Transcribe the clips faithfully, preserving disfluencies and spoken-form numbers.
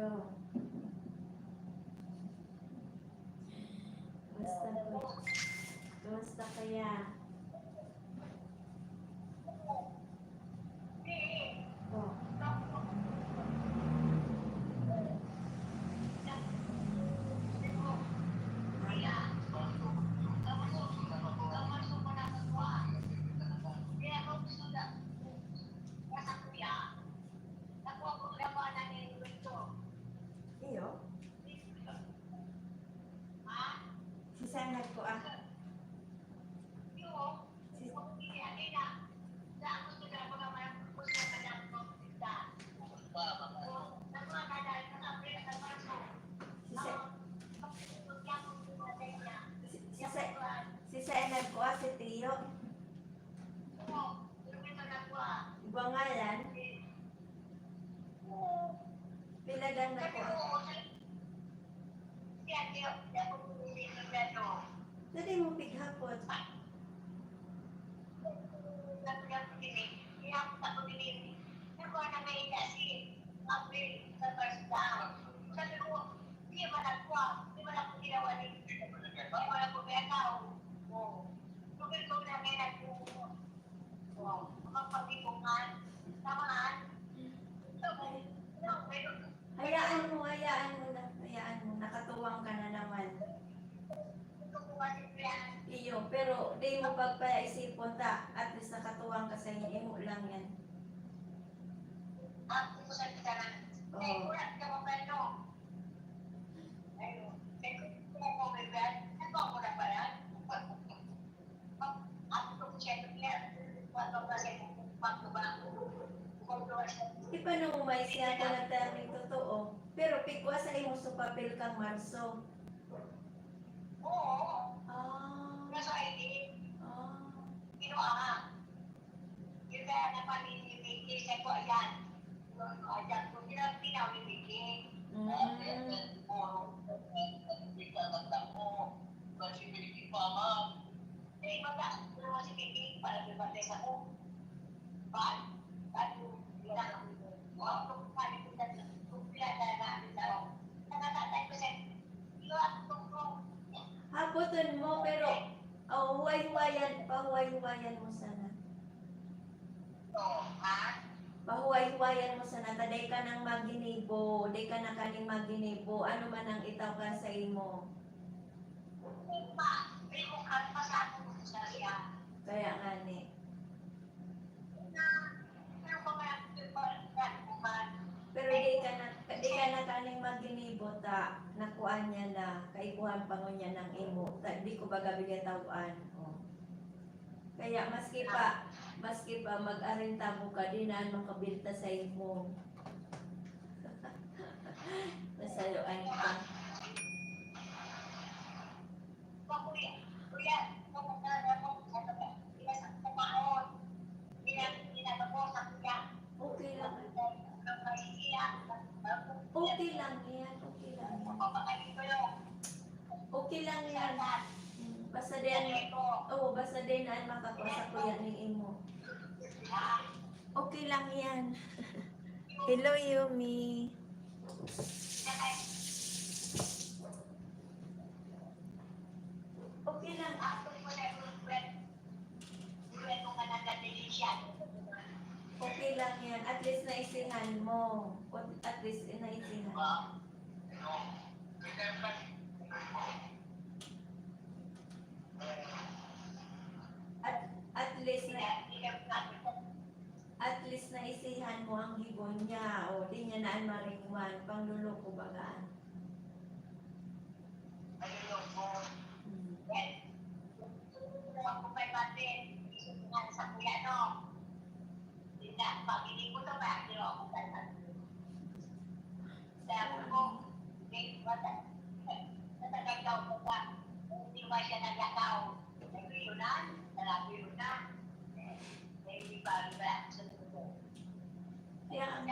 Kumusta po? Kumusta kaya? Oh. Iyo? Si Sanad ko, ah. Si, si Sa-, si, si Sa-, si Sanad ko, ah, si Tio. Iba ngalan? Pila dan na ko? Dali mo pighapot. Hayaan mo, hayaan mo na, hayaan mo. Nakatuwang ka na naman. Iyo, pero di mo pagpaisipon ta, at least nakatuwang ka sa inyo, imo lang yan. Oo. Di pa naman siya ako nagtaming totoo. Pero pigwa sa imo sa papel kang Marso. Oo. Ah. Nasa I D. Ah. Kinuha. Yung kaya na pamilya ni Vicky, siya po, ayan. Ayan po, pinagpinaw ni Vicky. Mm. Puro. Hindi ka magtampo. Kasi Vicky pa, ma'am. Hindi, magkakasundo si Vicky para lumabas ako. Ba? Bago, wala kami. Wala kami. Kung pinadala namin daw. Nakatatay ko siya. Hapoton mo, pero, oh, huway-huwayan, pahuway-huwayan mo sana. Oh, ha? Pahuway-huwayan mo sana, ta dai ka nang maginibo, dai ka na kaning maginibo, ano man ang itaw kan sa imo. Kaya nga ni. Pero di ka na, di ka na kaning maginibo ta, nakuan niya na, kaipuhan pa ngunyan ang imo, ta, di ko baga bigay taw-an. Oh. Kaya maski pa, maski pa mag-arentabo ka, di na an makabilta sa imo. Nasayoan ka. Okay lang. Okay lang yan. Okay lang yan. Okay lang yan. Mm, basta di an, oo, basta di na an makakua sa kuya ning imo. Okay lang yan. Hello, Yumi. Okay lang. Okay lang yan. At least naisihan mo. At least naisihan. At, at least na, at least naisihan mo ang gibo niya. O, di niya na an maringwan. Pangloloko baga an. Hmm. Kaya ang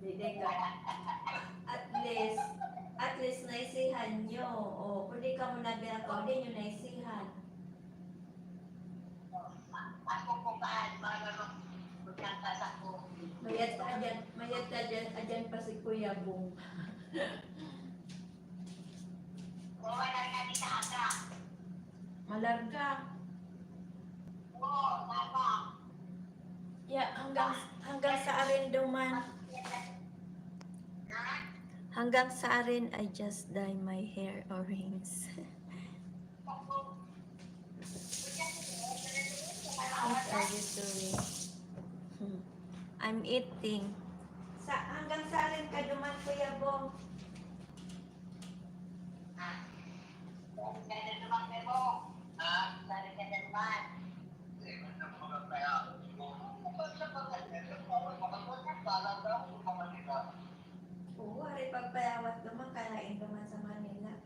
Di, di ka. At least, at least naisihan nyo. O, kung di ka mo nabiyakaw, di nyo naisihan. Mayad ka dyan, mayad ka dyan, adyan pa si Kuya Bong. Malarga. Ya, hanggang, hanggang sa arin duman. Hanggang sa arin, I just dye my hair orange. What are you doing? Hmm. I'm eating. Sa, hanggang sa arin ka duman, Kuya Bong. Oo, hari pagpayawat naman, kaya in naman sa Manila.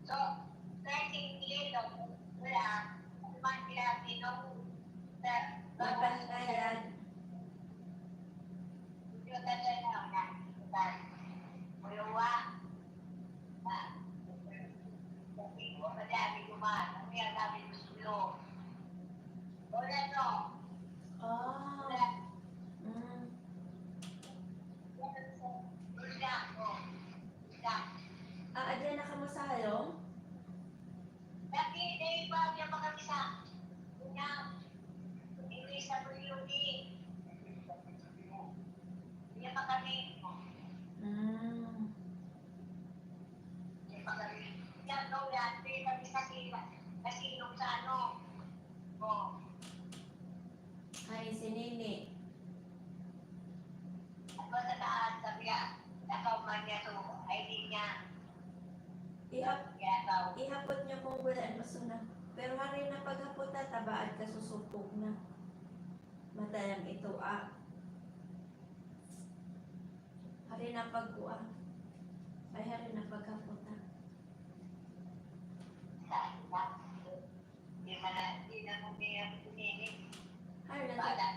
So, thirteen years of wala, man sila pinong, Mapantayad. Ah. Mm. Ah, adyan na kamo sa Halong? Dati, dahil ba, diyan pa kami sa, una, hindi sa Buyuni. Diyan pa kami. Mm. Diyan pa kami. Diyan, no, dati kami sa Sila, sa Silong sa ano. Oh. Ay, si Nini. Ako sa taas, sabi niya, "Lakaw man niya to, ay di niya." Ihap-, Lakaw. Ihapot niyo kung wala na suna. Pero hari na paghapot na, tabaad ka susupog na. Matayang ito, ah. Hari na pagkuha. Ay, hari na paghapot na. Sa akin na. Di man na, di na mo niya pinili. Hay na si, Bala.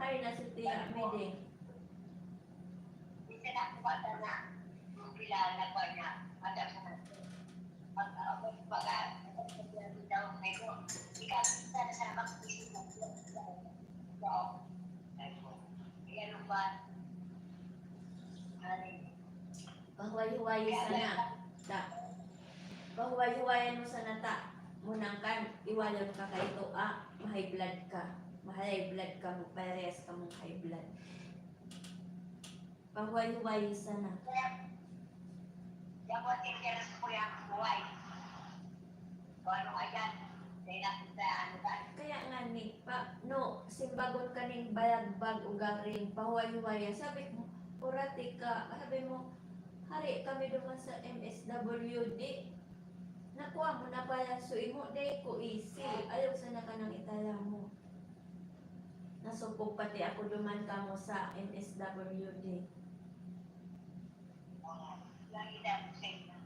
Hay na si Tia Midi. Di ka na kumata na. Kung kilala pa niya, mata sa natin. Pag, ah, pag, pag, ah, pag, ikaw, ikaw, sana sa mag-isip mo, ikaw, ikaw, ikaw, ikaw, ikaw, ikaw, Pahuway-huwayi sana ta. Pahuway-huwayan mo sana ta. Munang kan, iwayon ka kaito, ah, ma-high blood ka. Ma-high blood ka, magparehas ka mong high blood. Pahuway-huwayi sana. Dapat interes ko yung buhay. Kung ano nga yan, kaya nakita, ano ba? Kaya nga ni, pa, no, simbagon ka ning bayagbag ugaring pahuway-huwaya. Sabi mo, "Purati ka," sabi mo, "Hari kami duman sa M S W D." Nakuha mo na pala, so imo, day ko easy. Ayaw sana ka nang itaya mo. Nasupog pati ako duman kamo sa M S W D.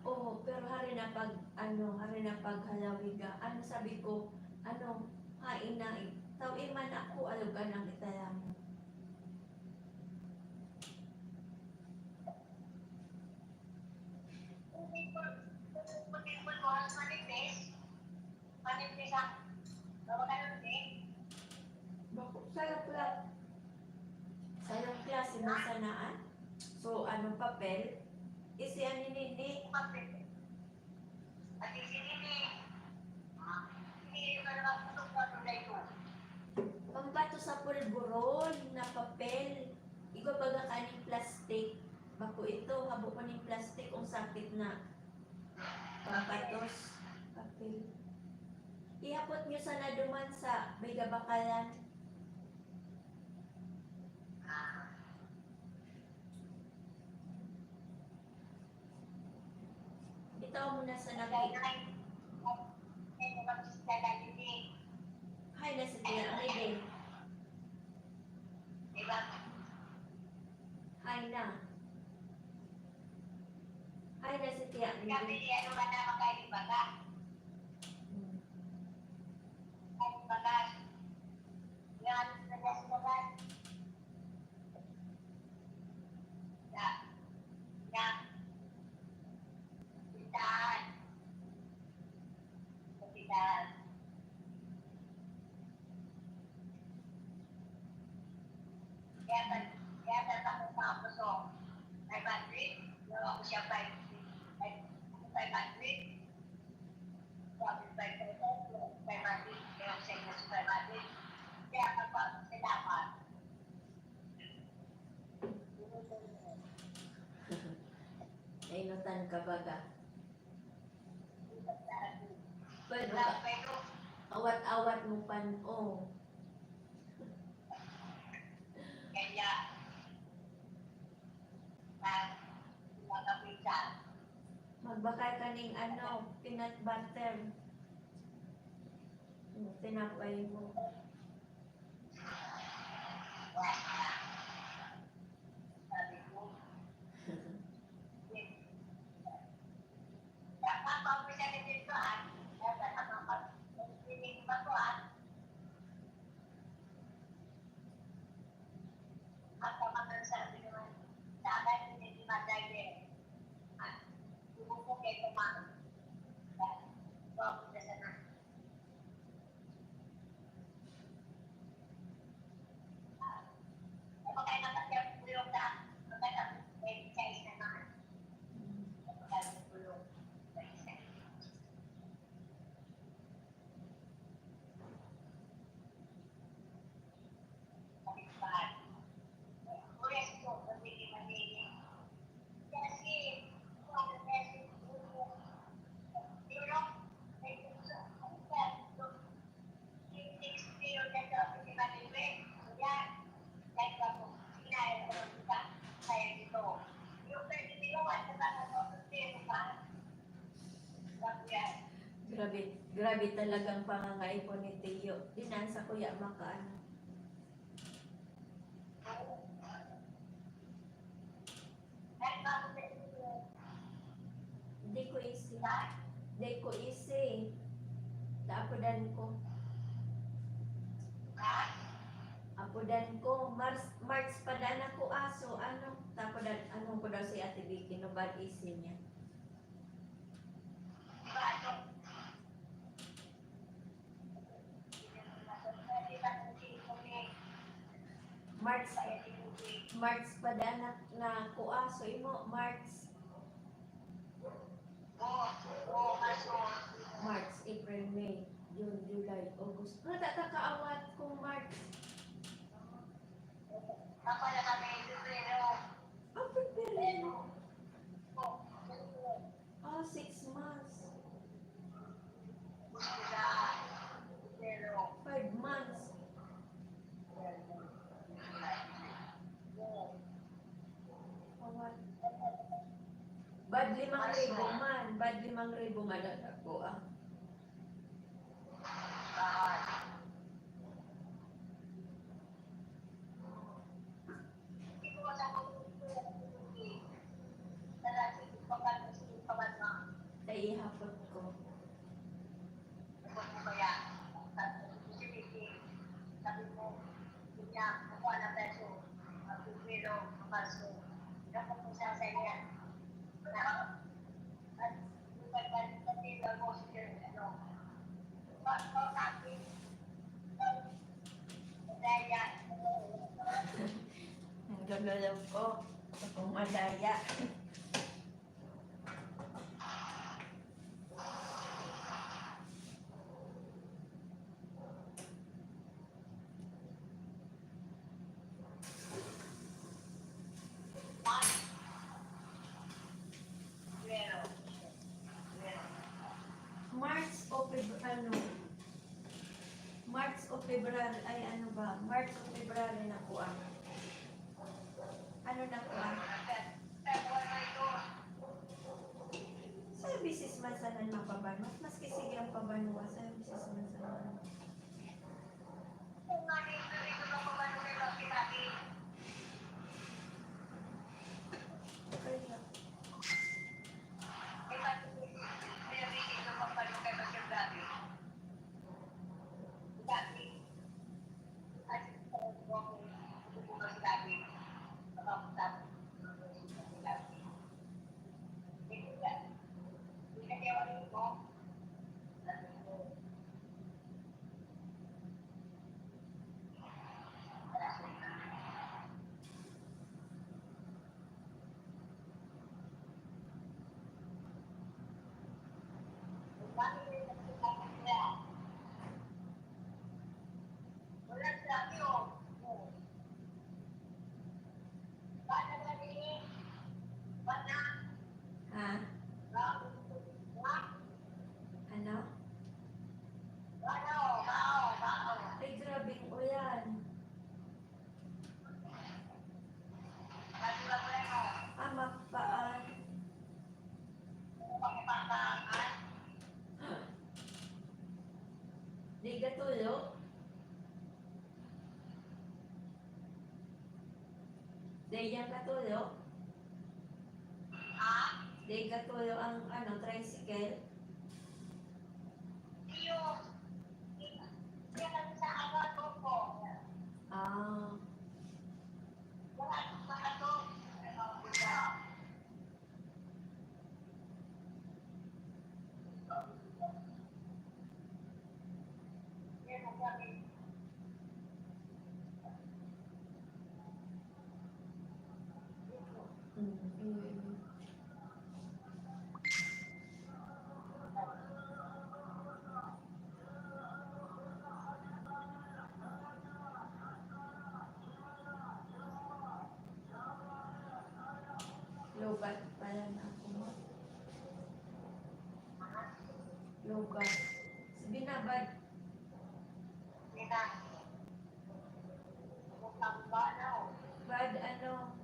Oo, pero hari na pag, ano, hari na pag halawiga. Ano sabi ko, ano, hain na, tao iman ako, alog ka nang itaya mo. Manipis, ah. Tawag ka nun, eh. Bako, sayo pla-, sayo klase mo sanaan. So, ano, papel? Isi ani nini? Papel. At isi nini, ah, hindi ka na magputok pa doon na ito. Pambato sa pulburon na papel. Igwa baga kaning plastic. Bako ito, habo ko ning plastic, kung sakit na. Pampatos. Papel. Ihapot nyo sana duman sa may gabakalan. Ito muna sa nabi. Hay na si Tia Midi. Hay na. Hay na si Tia Midi. Kami, ano ba na, makalimbaga? Hmm. Kalibagan. Yan, kalibagan. Ya. Ya. Kapitan. Kapitan. Yata, yata sa akong mga puso, five hundred, pero ako siya five hundred. Five hundred. Sabi, five hundred, five hundred, pero sa inyo sa five hundred. Kaya kapag salamat. Nainutan ka baga. Pwede ka, awat-awat mo pan, oh. Kaya, ah, mga pizza. Magbakal ka ning ano, peanut butter. Yung tinapay mo. Sabi ko, Grabe, grabe talagang pangangaipo ni Tiyo. Di na sa kuya makaano. Di ko isi. Di ko isi. Tapodan ko. Apodan ko. March, March pa dan ako aso. Ano? Tapodan, ano ko daw si Ate Vicky, no? Bad isi niya. March, March pa dan na, na kuha. So, imo, March. March, April, May, June, July, August. Wala ta kaawat kung March. Apa na kami, Pebrero. Ah, Pebrero. Ah, six months. Five months. Bad limang ribo man. Bad limang ribo man ang ako, ah. Sa ihapot ko. Ang gagalaw ko. Sa pumadaya. March o Feb-, ano, March o February, ay ano ba? March o February na kuha. Ano na kuha? Sa bisis man sana mapabanwa, maski sige ang pabanwa, sa bisis man sana. Ha? Ano? Ay, grabing ulan. Ah, mapaan. Di gatulo? Di yan katulo? Ha? Di katulo ang, ano, tricycle? Iyo. Iyo sa ano, po. Ah. Wala sa ato. Lugat pala na ako mo. Lugat. Sabi na, bad. Bad ano?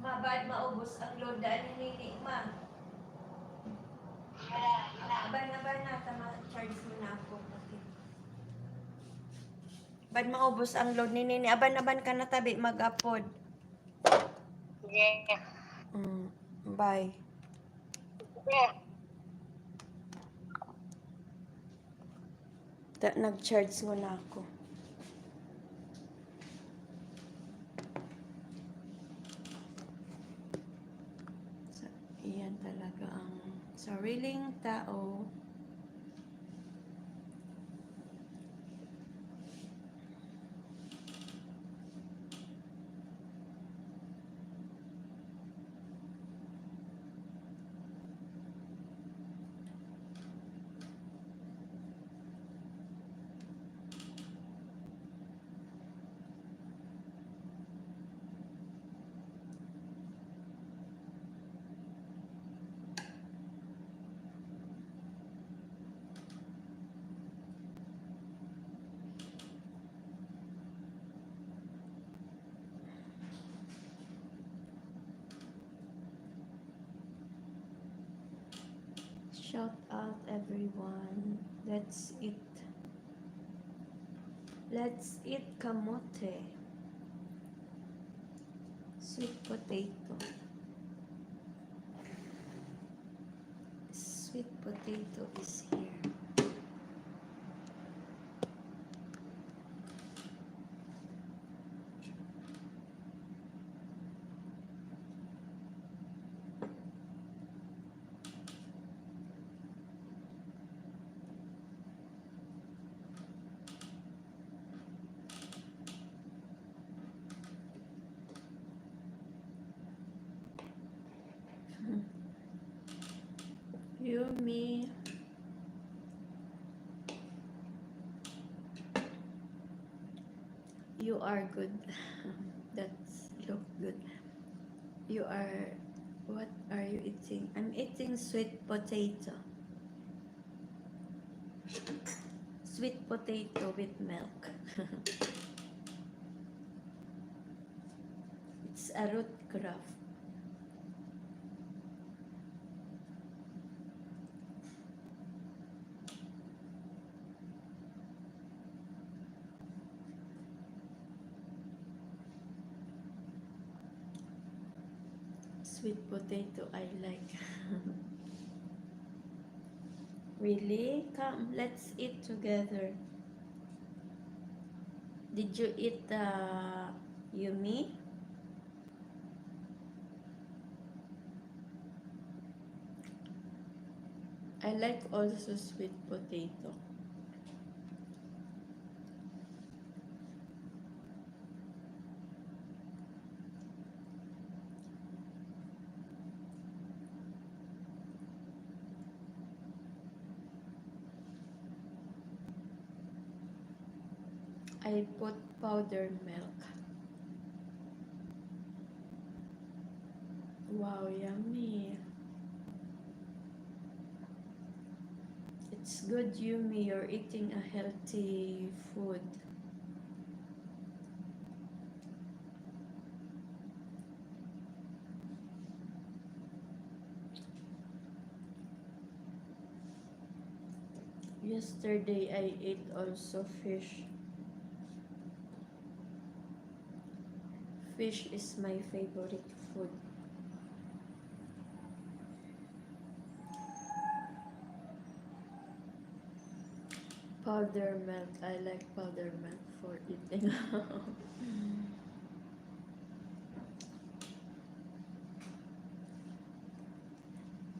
Mabad maubos ang load daan ni Nini, ma. Aban, aban na, tama, charge mo na ako. Okay. Bad maubos ang load ni Nini. Aban, aban ka na tabi, mag-apod. Sige. Mm, bye. Sige. Ta, nag-charge nguna ako. Sa, iyan talaga ang sariling tao. Shout out everyone. Let's eat. Let's eat kamote. Sweet potato. Sweet potato is here. Yummy. You are good. That's look good. You are, what are you eating? I'm eating sweet potato. Sweet potato with milk. It's a root crop. Sweet potato, I like. Really? Come, let's eat together. Did you eat, uh, Yumi? I like also sweet potato. I put powder milk. Wow, yummy. It's good, Yumi. You're eating a healthy food. Yesterday, I ate also fish. Fish is my favorite food. Powder milk. I like powder milk for eating.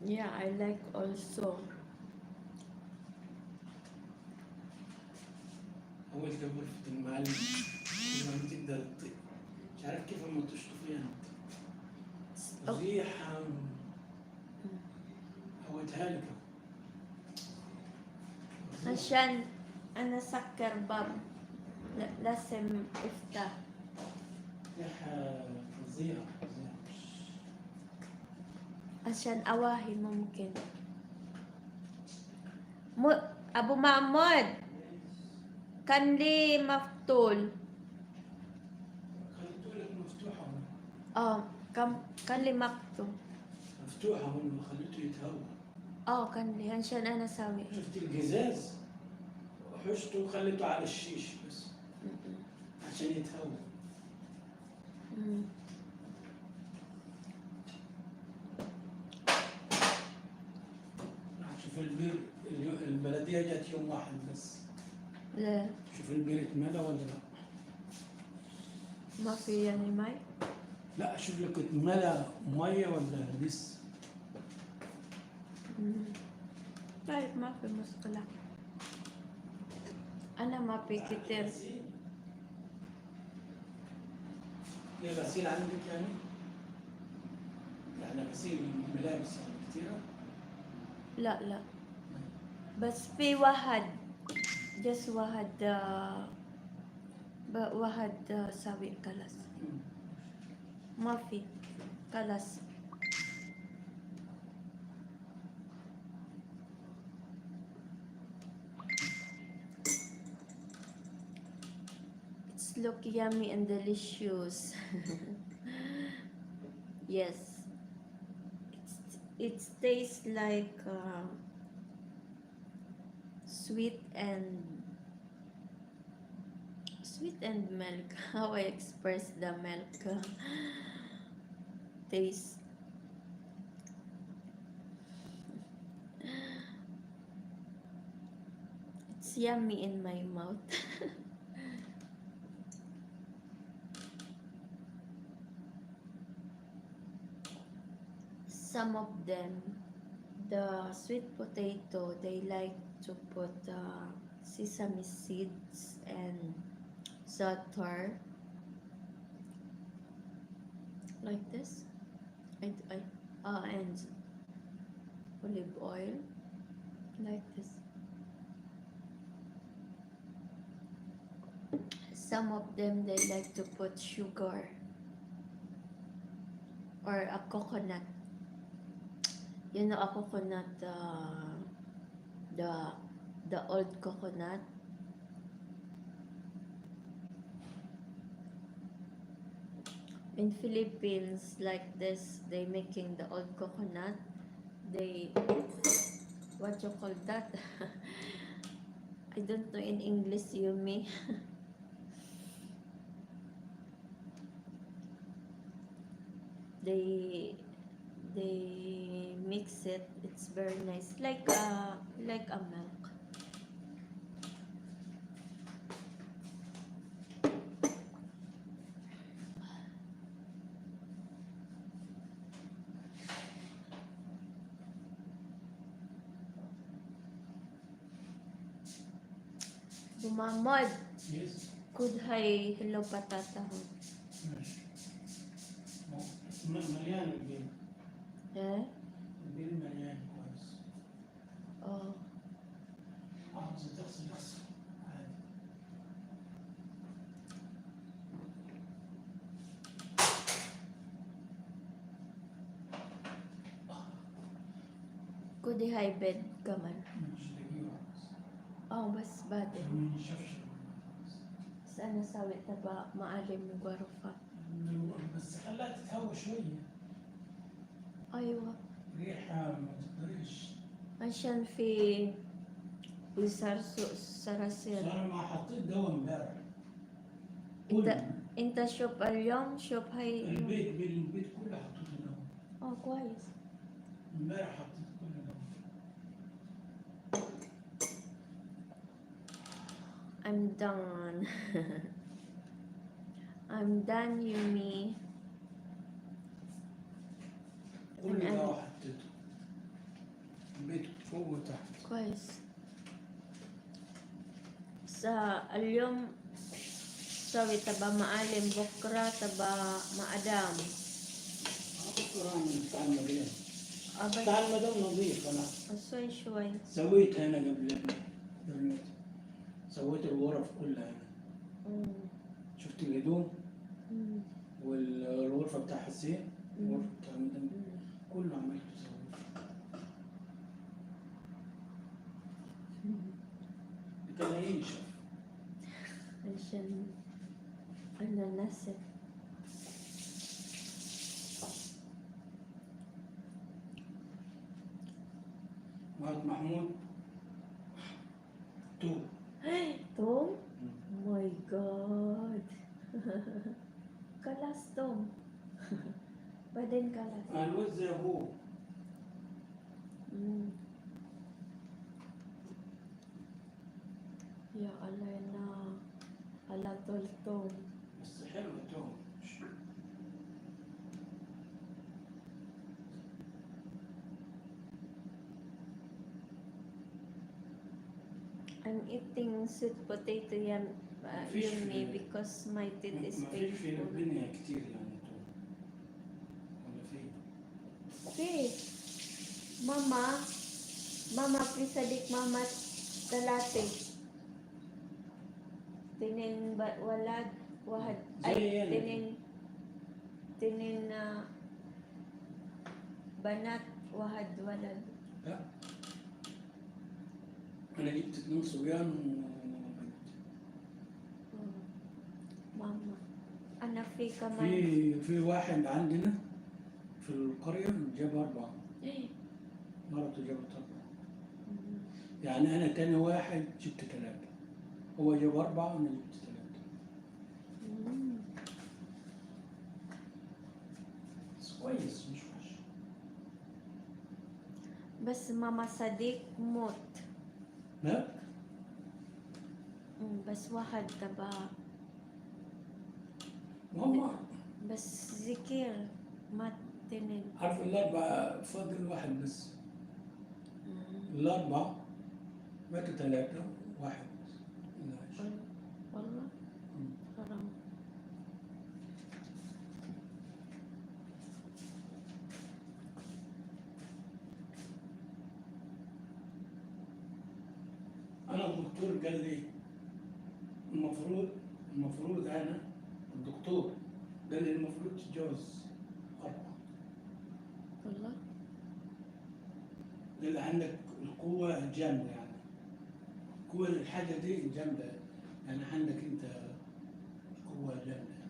Yeah, I like also. حاولت غرفة المعلم، ما تقدر تطير. مش عارف كيف ما تشطفيها انت. Oh. فضيحة. حاولتها لك. عشان أنا سكر باب. لا، لازم افتح. فضيحة، فظيعة، فظيعة. عشان أواهي ممكن. م... أبو محمود، كان لي مفتول. خليته لك مفتوحة. اه، كان كان لي مفتول. مفتوحة هون، خليته يتهوى. اه، كان لي، عشان أنا ساوي هيك. شفت القزاز؟ حشته وخليته على الشيش بس. م-م. عشان يتهوى. م. راح تشوف البير، اليو- البلدية جات يوم واحد بس. لا، شوف البير اتملى ولا لا؟ ما في يعني مي. لا، شوف لك اتملى مية ولا لسه. م. طيب، ما في مشكلة. أنا ما في كتير. في غسيل عندك يعني؟ يعني غسيل ملابس يعني كتيرة؟ لا، لا. بس في واحد، just واحد، آه، ب-، واحد، آه، ساوي خلاص. ما في. خلاص. It's look yummy and delicious. Yes. It's, it tastes like, uh, sweet and sweet and milk. How I express the milk taste. It's yummy in my mouth. Some of them, the sweet potato, they like to put, uh, sesame seeds and za'atar, like this. I, I, uh, and olive oil, like this. Some of them, they like to put sugar or a coconut. You know, a coconut, uh, the, the old coconut. In Philippines, like this, they making the old coconut. They, what you call that? I don't know in English, Yumi. They, they mix it. It's very nice, like a, like a milk. Gumamod. Yes. Kudhay hilo patatahon. Yes. Ma-, ma-, Mariano, bien. Eh? Bien, Mariano, كويس. Oh. عاوز تغسل، اغسل. عادي. Kudhay bed ka man. مش دقيقة. Oh, bas bade. من شفشف. Sana sawi ta ba maalim na gwarufa. بس خليها تتهوى شوية. Aywa. ريحة ما تقدريش. عشان في وزار سو-، سراسير. أنا ما حطيت دواء امبارح. انت، انت شوف اليوم، شوف هاي. البيت، بين البيت كله حطيت دواء. اه، كويس. امبارح حطيت كل دواء. I'm done. I'm done, Yumi. كل أنا- دواء حطيته. البيت فوق وتحت. كويس. Sa اليوم sawi ta ba maalim, bukra ta ba maadam. بكرة بتاع المدام. Abay, بتاع المدام نظيف أنا. asoy shuway. سويت أنا قبل الانترنت. سويت الغرف كلها أنا. Mm. شفت الهدوم Mm. والغرفة بتاع حسين، مم. الغرفة بتاع المدام، Mm. كله عملته سويته. بتلاقيه شاف. عشان أنا ناسية. مرات محمود. تو. Tom? My God. Kalas, Tom. Baden kalas. الوز يا أبوه. Mm. يا الله، يا الله. على طول توم. بس حلو التوم. I'm eating sweet potato yan, uh, Fish Yumi, fillet. Because my teeth is ما فيش في painful. الدنيا كتير يعني توم. ولا في؟ في ماما، ماما في صديق ماما ثلاثة. تنين ب-، ولد، واحد، زي أي، أنا. تنين، تنين، آه، بنات، واحد ولد. لا. أنا جبت اتنين صبيان وبنت. مم. ماما. أنا في كمان. في، في واحد عندنا في القرية جاب أربعة. إيه. مرته جابت أربعة. مم. يعني أنا تاني واحد جبت تلاتة. هو جاب أربعة وأنا جبت تلاتة. مم. بس كويس، مش وحش. بس ماما صديق موت. لا؟ مم، بس واحد تبع. ماما. بس ذكر ما تنين. عارف الأربعة فاضل واحد بس. مم. الأربعة ماتوا تلاتة، واحد بس. لا. والله. مم. حرام. أنا الدكتور قال لي المفروض، المفروض أنا، الدكتور قال لي المفروض تتجوز أربعة. والله. قال لي عندك القوة جامدة، يعني القوة للحاجة دي جامدة، يعني عندك أنت قوة جامدة.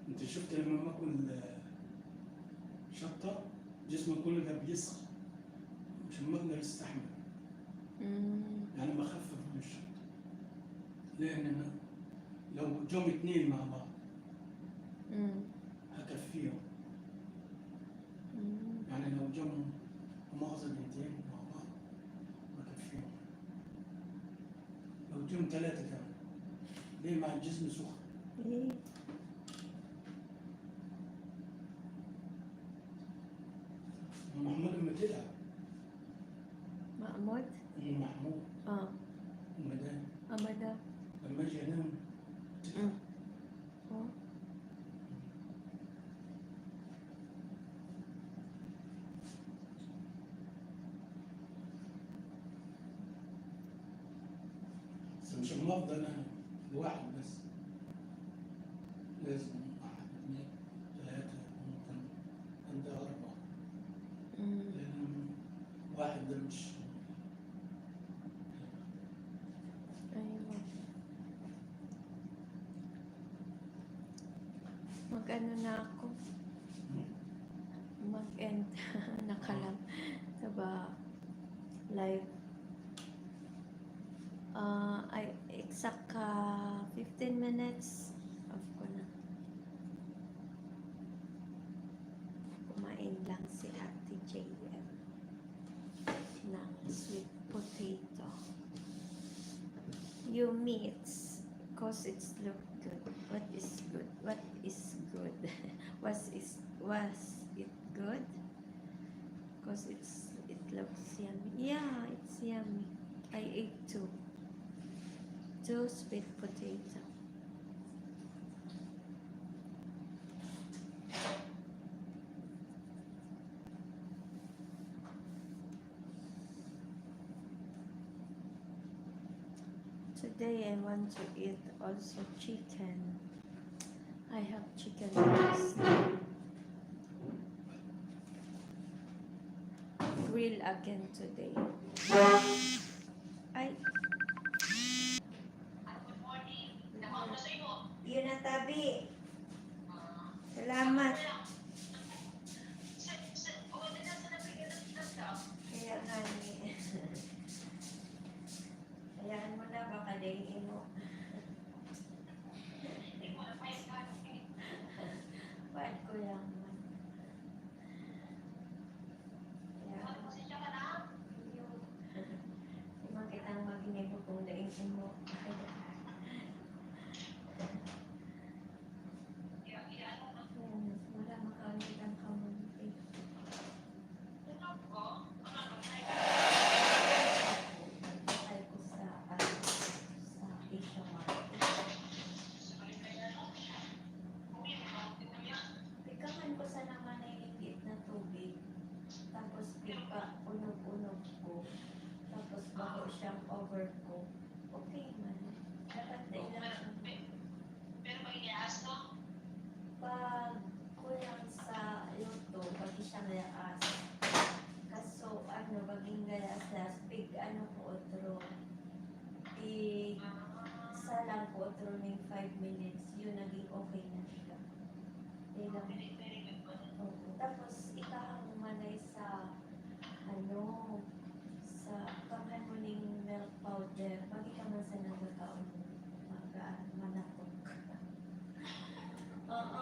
أنت شفت لما باكل شطة جسمي كله ده بيسخن، مش ما أقدر أستحمل. مم. يعني بخفف من الشطة. لأن أنا لو جم اتنين مع بعض مم. هكفيهم. مم. يعني لو جم مؤاخذة بنتين مع بعض بكفيهم. لو جم تلاتة كمان. ليه؟ مع الجسم سخن. إيه. محمود لما تلعب. محمود؟ محمود. آه. ومدام. أمدا. مش موظف، أنا لواحد بس. لازم واحد، اثنين، ثلاثة، ممكن عندها أربعة. مم. لأن واحد ده مش أيوة. Mag-ano na ako? Mag-end na ka lang. Diba? Live. Ah, ay, exact ka fifteen minutes. Off ko na. Kumain lang si Ate J M ng sweet potato. You meat, cause it's look good. What is good? What is good? Was is was it good? Cause it's it looks yummy. Yeah, it's yummy. I ate two. Two sweet potato. Today I want to eat also chicken. I have chicken breast. Grill again today. Ay. Yun na, tabi. Salamat. Kaya nga ni. Hayaan mo na, baka ding imo. Bad ko lang man. Kaya, di man kitang magnibo kung daing imo. Yan, wala makalimtan ka mo. Ay, ko sa, ano, sa Asia Mart. Pigkakan ko sa naman ay linggit na tubig. Tapos pigka-unog-unog ko. Tapos bako siyang overcook. Okay man. Dapat na ilang siyang Pero pag iniaas mo? Pag kulang sa luto, pag siyang yaas. Kaso, ano, pag ingayas-yas, pig, ano ko otro. Pig, salang ko otro ning five minutes. Yun, naging okay na siya. Kaya lang, very, very good po. Oo. Tapos, ikahang manay sa, ano, sa panghan mo ning milk powder, pag ikaw man sa nagkakaon, mag-, ah, manatok. Oo,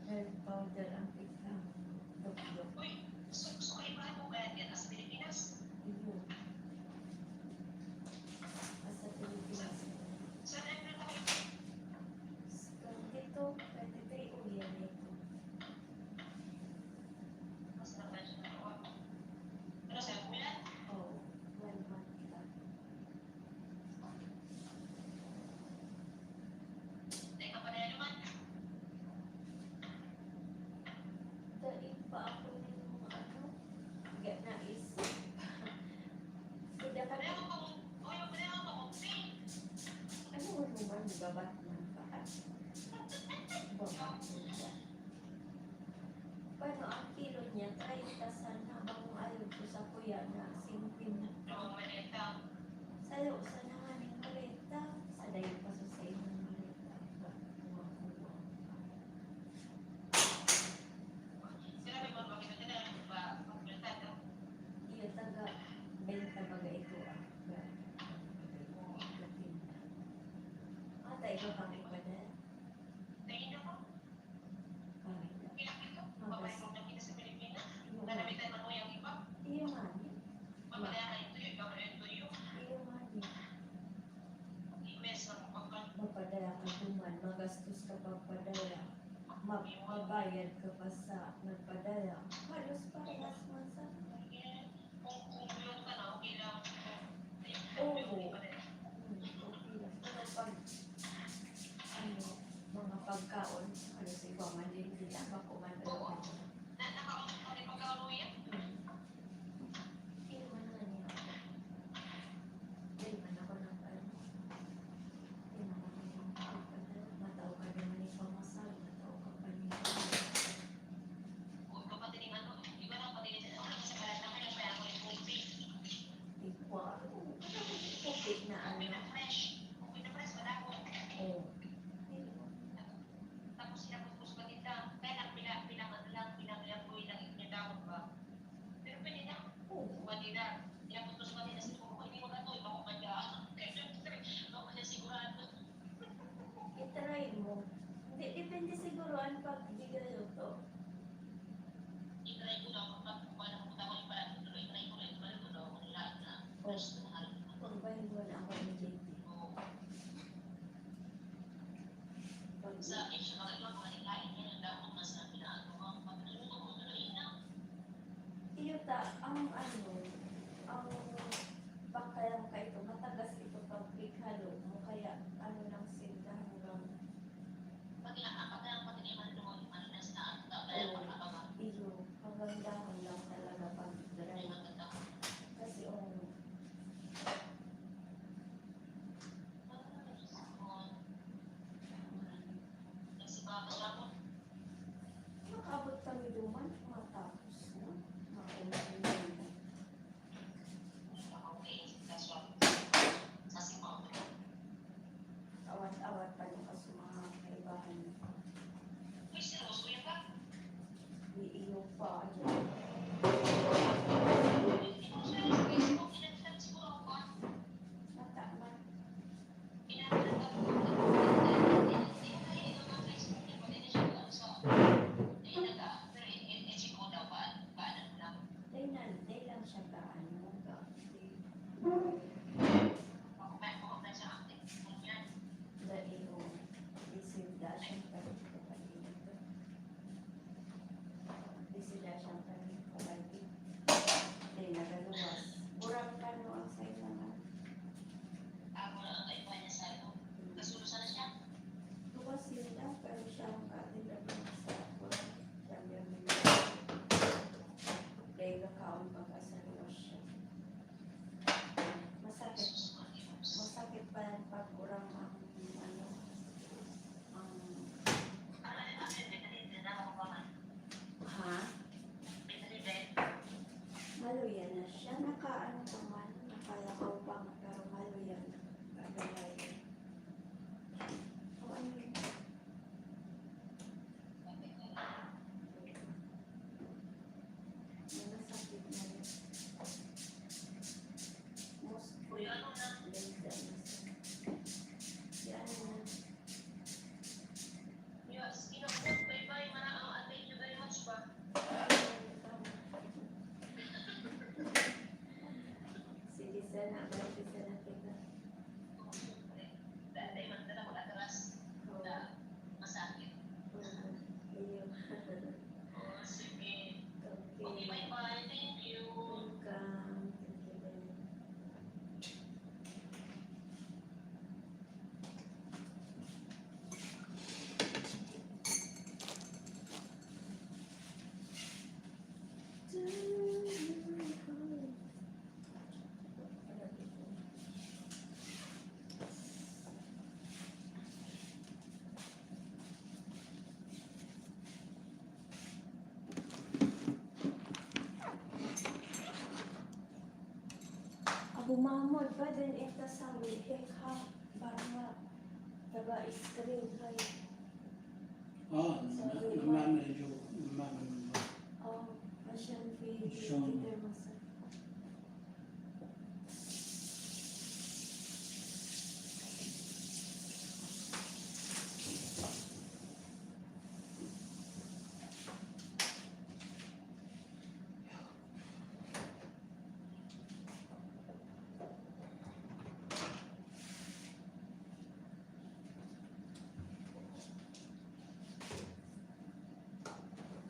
milk powder ang ikaw. Dok-dok. Uy, gusto, gusto ko ibahan mo ba yan, yan sa Pilipinas? Iyo. Sa Pilipinas. Sa, sa, Dito, twenty-three o yan ito. Mas na-, ano sa bulan? Oo, one month lang. Teka, pa na naman. Daig pa ako ng ano, ga-, naisip. Kuda ka na. Pareho ka mo, oy, pareho ka mo, Pink. Ano mo naman, gabat man ka? Ay, gabat man ka. Paano ang kilo niya? Treinta sana, habang ang ayod ko sa kuya na singkwenta. Oo, maleta. Sa'yo, sana nga ning maleta. Sa dayo pa sa sa'yo ng maleta. Kuha-kuha. Sinabi mo, bakit ka na ba magpultado? Iyo, taga benta baga ito, ah. Ga-, gatinda. Ah, ta ikaw kami pa na. Tayo na ko. Ah, pinakita. Magas. Babae mo nakita sa Pilipinas. Iyo nga. Nanamitan na mo yung iba. Iyo nga, eh. Mapadaya ka yung tuyo, ikaw na yung tuyo. Iyo nga, eh. Imes na mo pagka- Mapadaya ka duman, magastos ka pagpadaya. Ma-, mabayad ka pa sa nagpadaya. Halos parehas man sa Kung, kung meron ka na, okay lang. Oo. Hmm, okay lang. Pero pag, ano, mga pagkaon, ano, sa iba man din sila, bako man. Oo. Na, nakaon ka rin pagkaon mo yan? Hmm. Hindi naman naman yun. Hindi naman ako nag-, ano. Sa isyu, mga ibang mga lain na nagdamag na sa pinaanuhang pagluluto o lutuin na. Iyo ta, ang ano, ang bakayang kaito, matagas ito pag ighalo mo, kaya ano lang sinda hanggang Pag ina-, pag ang pag-iman doon, malinas na ang Oo. Pag-ababa. Iyo, hanggang dahon lang talaga pag-dry. Ay, maganda. Kasi, oo. Nakaabot kami duman, matapos na. Mauna na. Awat-awat pa niya kasi mga kaibahan niya. Di iyo pa. Mata, ma-, Dai na, dai lang siya ka, ano, ka, dai, o, busy da siya ka, Di sila siyang pagkakabati. Di, nagaluwas. Burang kano ang sayo naman. Ako na ang kaiba niya sa ano. Kasulo sana siya. Luwas sila, pero siya ang kaatin na sa burang. Sabi ang mga. Dahil nakaon pag-asa luwas siya. Masakit. Masakit pa yan pag urang ang, ano, ang, ha? Maluya na siya. Nakaano pa man, nakalakaw pa man, pero maluya na. Maluya na. O, ano yun? Mga sakit na yun. Mostly, ano na? Lagda na siya. Yan na. Yes, kinakot, bye-bye, maraang, ah, thank you very much pa. Sige, sana, balik sana kita. Dati man talaga mag-atras na masakit. Oo, iyo. Oo, sige. Okay. Okay, bye-bye. Thank you. Welcome. Thank you din. Abo mamod pa din ito sa Wihik, ha? Banga. Taga screen, hay. Ah, Sa na, Wihik. Namamedyo, namamedyo. Oh, masyang Masyang. Peter Masa.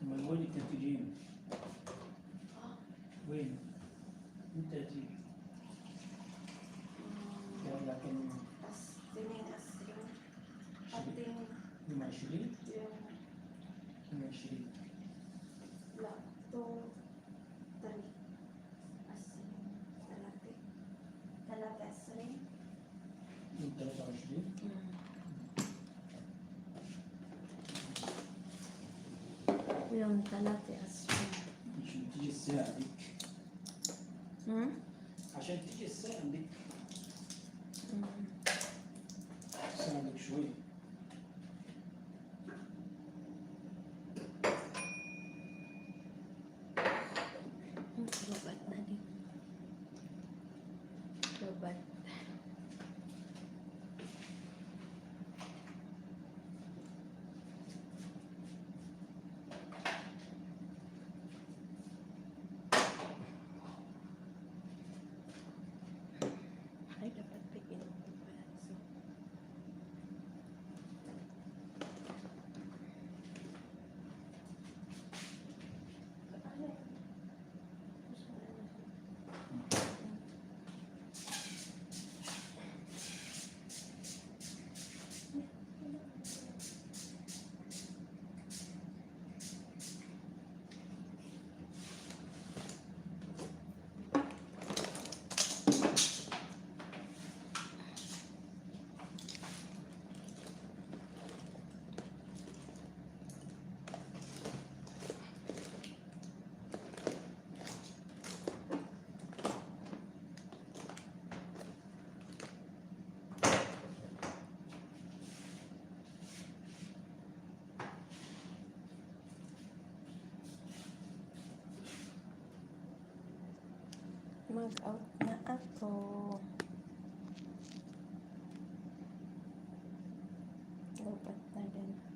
Malway ni Tito Jim. Win. Ni Tito Jim. Kaya laki niya. As, tining as, yung, ating Yung Ashley? Yung Yung Ashley. La, to, tali. Asin, talate. Talate asin. Yung talate asin? Mm. Yung talate asin. Yung tijis sa adik. Hmm? Asin tijis sa adik. Mm. Sa adik siya eh. Hmm, lobat na din. Lobat. Ay, dapat pigil ko pala. So, Mag-out na ako. Lobat na din.